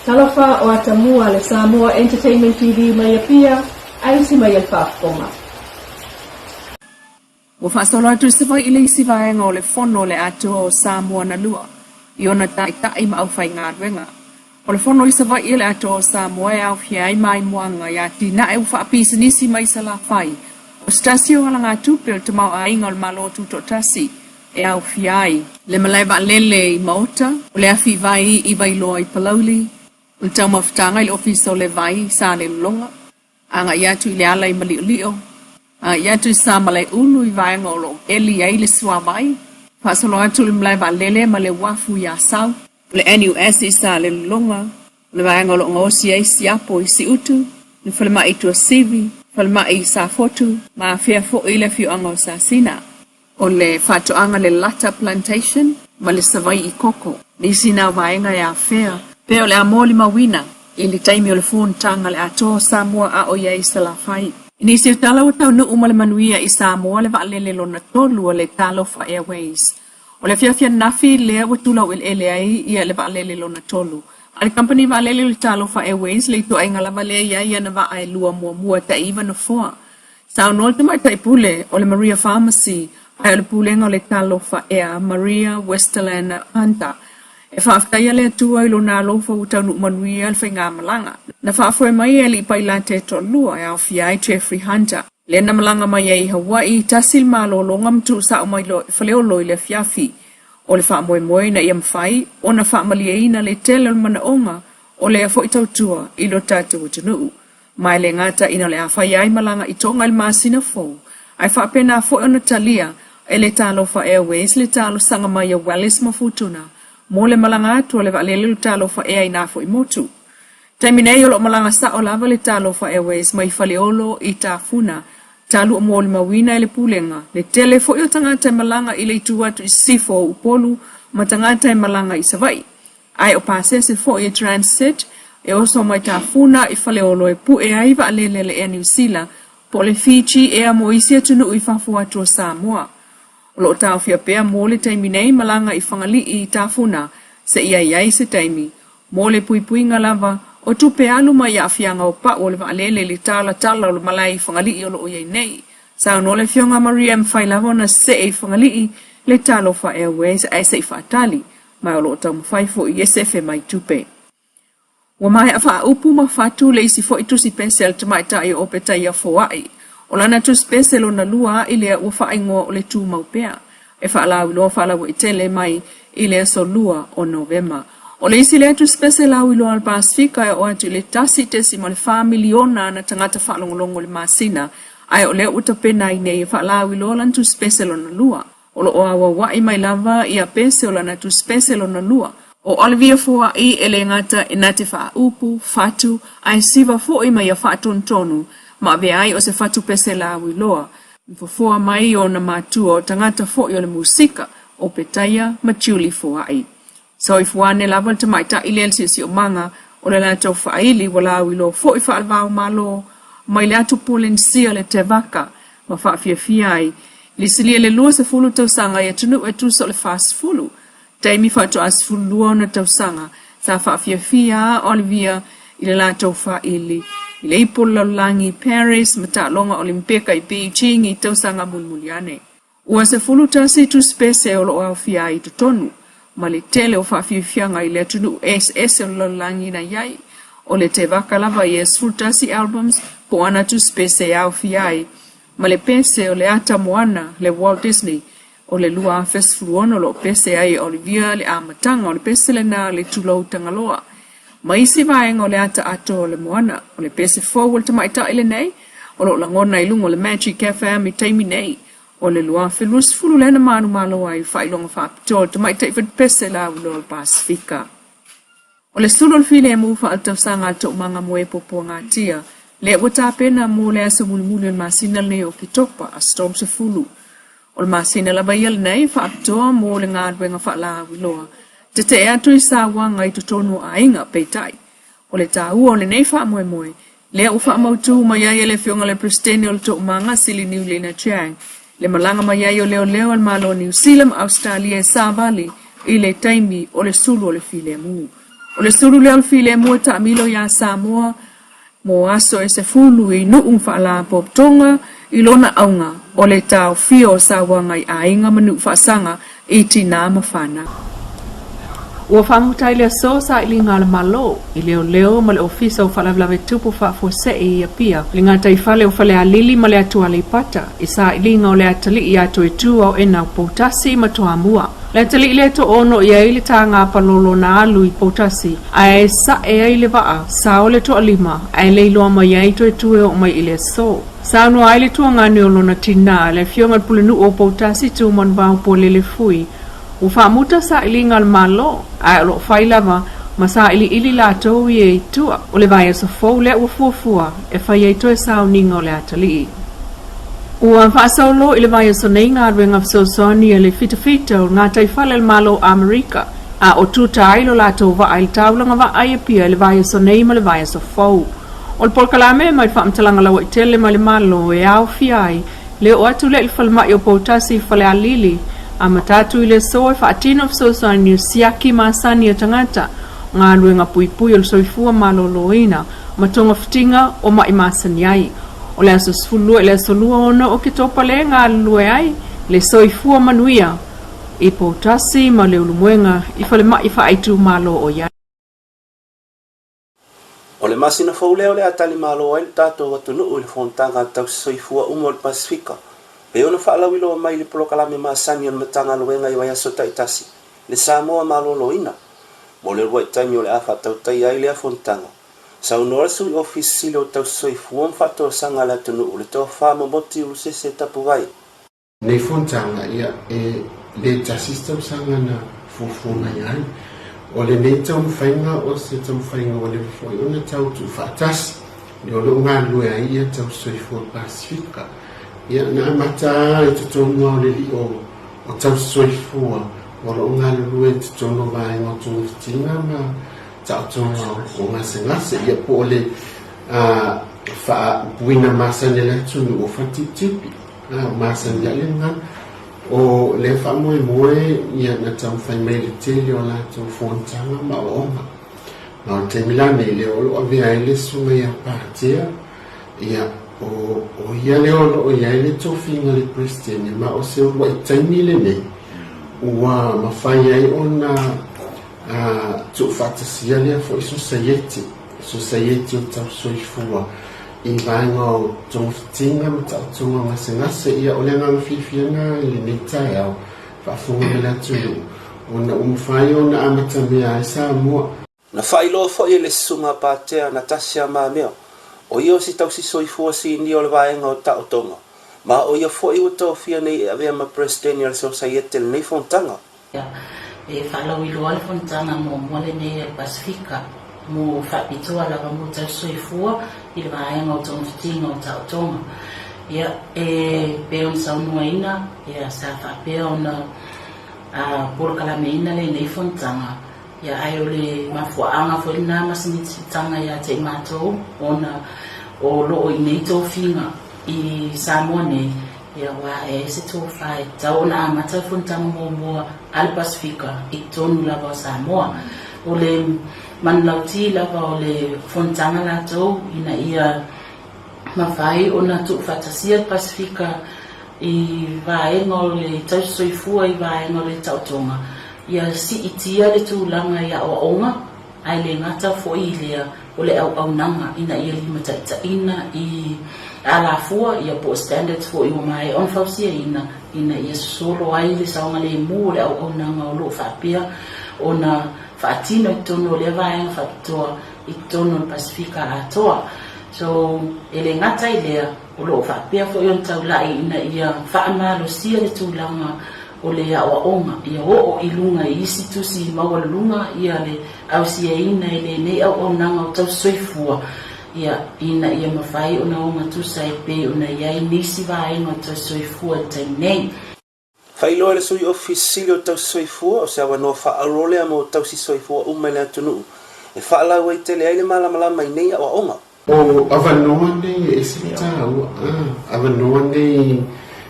Talofa o Atamua le Samoa Entertainment TV mai Apia, aisi mai e le faafofoga. Ua faasolo atu i Savaii le isi vaega o le Fono o le Atoa o Samoa na lua i ona taitai ma aufaigaluega. O le Fono i Savaii o le Atoa o Samoa e aofia ai maimoaga i atinae ua faapisinisi mai Salafai, o se tasi o alagatupe o le tamaoaiga o le Malo Tutoatasi e aofia ai le malae vaalele i Maota, o le afi vai i Vailoa i Palauli, o le taumafataga i le Ofisa o le Vai i Salelologa, agai atu i le ala i Maliolio, agai atu i Samalaeulu i vaega o lo o eli ai le suavai, faasolo atu i le malae vaalele ma le uafu i Asau, o le NUS i Salelologa, o le vaega o lo o gaosi ai siapo i Siutu, le falemai i Tuasivi, falemai i Safotu, ma afea foi le afioaga o Sasina. O le faatoaga le Lata Plantation ma le Savai'i Koko nisi na vaega e afea pea o le a molimauina i le taimi o le fonotaga a le Atoa o Samoa a o i ai i Salafai. I nisi o tala ua taunuu ma le manuia i Samoa le vaalele lona tolu a le Talofa Airways. O le afiafi ananafi lea ua tulaueleele ai ia le vaalele lona tolu a le kamupani vaalele o le Talofa Airways, le ituaiga lava lea e i ai ana vaa e lua muamua e tai iva nofoa. Saunoa le Tamaitai Pule o le Maria Pharmacy ae o le Pulega o le Talofa Air, Maria Westerland Hunter, e faafetaia le Atua i Lona alofa ua taunuu manuia le faigamalaga. Na faafoe mai e alii pailate e toalua e aofia ai Jeffrey Hunter, lea na malaga mai ai i Hawaii, tasi le malologa ma tuusao mai Faleolo i le afiafi. O le faamoemoe ina ia mafai ona faamalieina le tele o le manaoga o lea foi tautua i lo tatou atunuu. Ma e le gata ina o le a fai ai malaga i Toga i le masina fou, ae faapena foi ona talia e le Talofa Airways le talosaga mai a Wallis ma Futuna mo le malaga atu a le vaalele o le Talofa Air i na foi motu. Taimi nei o lo o malaga sao lava le Talofa Airways mai Faleolo i Tafuna, talu o molimauina e le Pulega le tele foi o tagata e malaga i le itu atu i sisifo o Upolu ma tagata e malaga i Savaii. Ae o pasese foi e Transit e oso mai Tafuna i Faleolo e pu'e ai vaalele a le Air Niu Sila po o le Fiji Air mo isi atunuu i fafo atu o Samoa. O lo o taofia pea mo le taimi nei malaga i Fagalii i Tafuna seia i ai se taimi mo le puipuiga lava o tupe alu mai aafiaga o pau o le vaalele i le talatala o le malae i Fagalii o lo o i ai nei. Saunoa le Afioga Maria e mafai lava ona see i Fagalii le Talofa Airways ae se i faatali ma o lo o taumafai foi e sefe mai tupe. Ua maea faaupu ma fatu le isi foi tusi pese a le tamaitai o Opetaia Foai. O lana tusi pese lona lua a'i lea ua faaigoa o le Tumau Pea, e faalauiloa faalauaitele mai i le aso 2 o Novema. O le isi lea tusi pese lauiloa a le Pasefika e oo atu i le 1.4 miliona ana tagata faalogologo i le masina, ae o lea ua tapena ai nei e faalauiloa lana tusi pese lona lua. O lo o auaua'i mai lava ia pese o lana tusi pese lona lua. O Olivia Foa'i e le gata e na te faaupu, fatu, ae siva fo'i ma ia faatonutonu, ma avea ai o se fatu pese lauiloa. Na fofoa mai i ona matua o tagata fo'i o le musika, o Petaia ma Julie Foa'i. Soifua ane lava le tamaitai lea i le siosiomaga o le latou faaili ua lauiloa fo'i faale-va-o-Malo mai le atu Polenisia le Tevaka ma faafiafia ai le silia i le 20 tausaga i atunuu e tusa o le 40 taimi faatoa 12 ona tausaga sa faafiafia a Olivia i le latou faaili i le ipu o le lalolagi i Paris ma taaloga Olimpeka i Beijing i tausaga mulimuli ane. Ua 11 tusipese o lo o aofia ai i totonu, ma le tele o faafiafiaga i le atunuu eseese o le lalolagi na i ai. O le tevaka lava ia 11 albums po o ana tusipese e aofia ai ma le pese o le ata moana le Walt Disney o le 2016 o lo o pese ai e Olivia le amataga o le pese lena le Tulou Tagaloa ma isi vaega o le ata atoa o le moana. O le pese fou o le tamaitai lenei o lo o lagona i luga o le Magic FM i taimi nei. O le 2020 lea na manumalo ai i faailoga faapitoa o le tamaitai fatupese lauiloa o le Pasefika. O le sulu o le filemu faaletausaga a le Toomaga Moe Puapuagatia lea ua tapena mo le aso mulimuli o le masina lenei o Oketopa, Aso 30. O le masina lava ia lenei faapitoa mo le galuega faalauiloa. Tetee atu i sauaga i totonu o aiga, peitai, o le taua o lenei faamoemoe, lea ua faamautu mai ai e le Afioga i le Peresetene o le Toomaga, Siliniu Lina Chiang, le malaga mai ai o leoleo a le Malo o Niu Sila ma Ausetalia e savali i le taimi o le sulu o le filemu. O le sulu lea o le filemu e taamilo iā Samoa mo aso e 10 i nuu ma faalapotopotoga i lona auga o le taofia o sauaga i aiga ma nuu faasaga i tinā ma fanau. Ua faamuta ai le aso sailiga a le Malo i leoleo ma le Ofisa o Faalavelave Tupu Faafuasei i Apia, le gataifale o Falealili ma le atu Aleipata i sailiga o le atalii ia Toetu Aoena o Poutasi ma Toamua. Le atalii lea e toaono i ai le taga palolo na alu i Poutasi ae sae ai le vaa sao le toalima ae le iloa mai ai Toetu e oo mai i le aso. Saunoa ai le tuagane o lona tinā, le afioga i le Pulenuu o Poutasi Tumanuvao Pualele Fui, Ua faamuta sailiga a le Malo, ae o lo o fai lava ma sailiili latou ia i tua o le vaiaso fou lea ua fuafua e fai ai toe sauniga o le atalii. Ua faasolo i le vaiaso nei galuega fesoasoani a le fitafita o le gataifale a le Malo o Amerika, a o tuta ai lo latou vaa i le taulaga vaa i Apia i le vaiaso nei ma le vaiaso fou. O le polokalame mai le faamatalaga lauaitele mai le Malo e aofia ai le oo atu lea i le falemai o Poutasi i Falealili, amata atu i le aso e faatino fesoasoani o siaki masani a tagata, galuega puipui o le soifua maloloina ma togafitiga o ma'i masani ai. O le aso 12 i le aso 26 o Oketopa lea e galulue ai le soifua manuia i Poutasi ma Leulumoega i falemai faaitumalo o i ai. O le masina fou lea o le a tali malo ai le tatou atunuu i le fonotaga a tausisoifua uma o le Pasefika, pei ona faalauiloa mai i le polokalame masani a le Matagaluega i vaiaso taitasi, le Samoa Maloloina. Mo le uluai taimi o le a faatautaia ai lea fonotaga, saunoa le Sui Ofisa Sili o Tausisoifua ma Faatoasaga a le atunuu, le Tofa Momoti Ulusese Tapuvae. Nei fonotaga, ia, e le tasi se tausaga na fuafua mai ai. O lenei taumafaiga o se taumafaiga ua leva foi ona tau tuufaatasi, lea o lo o galulue ai ia tausisoifua Pasefika. Ia, na amata lava i totonu lava o le lio o tausisoifua o lo o galulue i totonu o vaega o togafitiga ma taotoga o gasegase, ia po o le faaupuina masani a le atunuu o fale tipitipi. A masani ai le gagana. O lea faamoemoe ia na taumafai mai le tele o latou fonotaga ma aoaoga. Ma o le taimi la nei lea o lo o avea ai le susuga ia Patea, ia o, o ia lea o lo o i ai le tofiga le Peresetene, ma o se uluai taimi lenei ua mafai ai ona tuufaatasia lea foi sosaiete, sosaiete o tausoifua i vaega o togafitiga ma taotoga gasegase. Ia, o le agaga fiafia lena i lenei taeao, faafofoga mai le atunuu, ona ua mafai ona amatamea ai Samoa. Na faailoa foi e le Susuga a Patea Natasha Mamea, o ia o se tausisoifua sinia o le vaega o taotoga, ma o ia foi ua tofia nei e avea ma Peresetene o le Sosaiete i lenei fonotaga. E faalauiloa le fonotaga muamua lenei a le Pasefika mo faapitoa lava mo tausisoifua i le vaega o togafitiga o taotoga. Ia, e pei ona saunoaina, ia, sa faapea ona polokalameina lenei fonotaga, ia, ae o le mafuaaga foi lena ma sinisitaga ia te i matou ona o lo o i nei tofiga i Samoa nei, Ia aua e ai se tofa e tatau ona amata le fonotaga muamua a le Pasefika i totonu lava o Samoa. O le manulauti lava o le fonotaga latou ina ia mafai ona tuufaatasia le Pasefika i vaega o le tausisoifua i vaega o le taotoga, ia siitia le tulaga i aoaoga ae le gata foi i lea o le auaunaga ina ia limataitaiina i alafua ia po o standards foi ua maea ona fausiaina ina ia sosolo ai le saogalemu o le auaunaga o lo o faapea ona faatino i totonu o lea vaega faapitoa i totonu o le Pasefika atoa. So, e le gata i lea, O lo o faapea foi ona taulai ina ia faamalosia le tulaga o le aoaoga ia oo i luga i isi tusi maualuluga ia le ausiaina e lenei auaunaga o tausisoifua ia ina ia mafai ona ogatusa e pei ona i ai nisi vaega o tausisoifua i le taimi nei. Faailoa e le Sui Ofisa Sili o Tausisoifua o se avanoa faaaulo lea mo tausisoifua uma i le atunuu e faalauaitele ai le malamalama i nei aoaoga. O avanoa nei e ese le taua, a, avanoa nei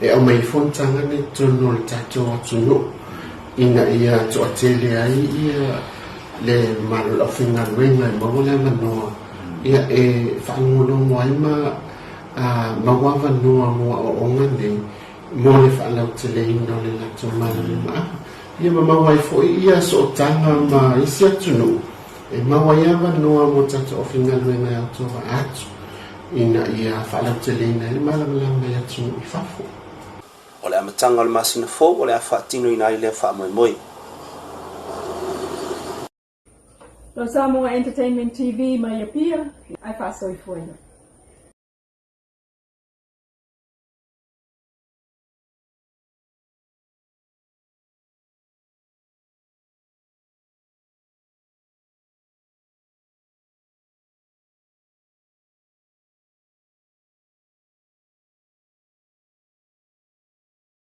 e aumai ai fonotaga nei i totonu o le tatou atunuu ina ia toatele ai ia. le mamalu o le aufaigaluega e maua le avanoa ia e faalogologo ai ma maua avanoa mo aoaoga nei mo le faalauteleina o le latou malamalamaga ia ma maua ai foi ia sootaga ma isi atunuu e maua ai avanoa mo tatou aufaigaluega e autovaa atu ina ia faalauteleina ai le malamalama i atunuu i fafo. O le amataga o le masina fou o le a faatinoina ai lea faamoemoe. No Samoa Entertainment TV mai Apia, ae faasoifuaina.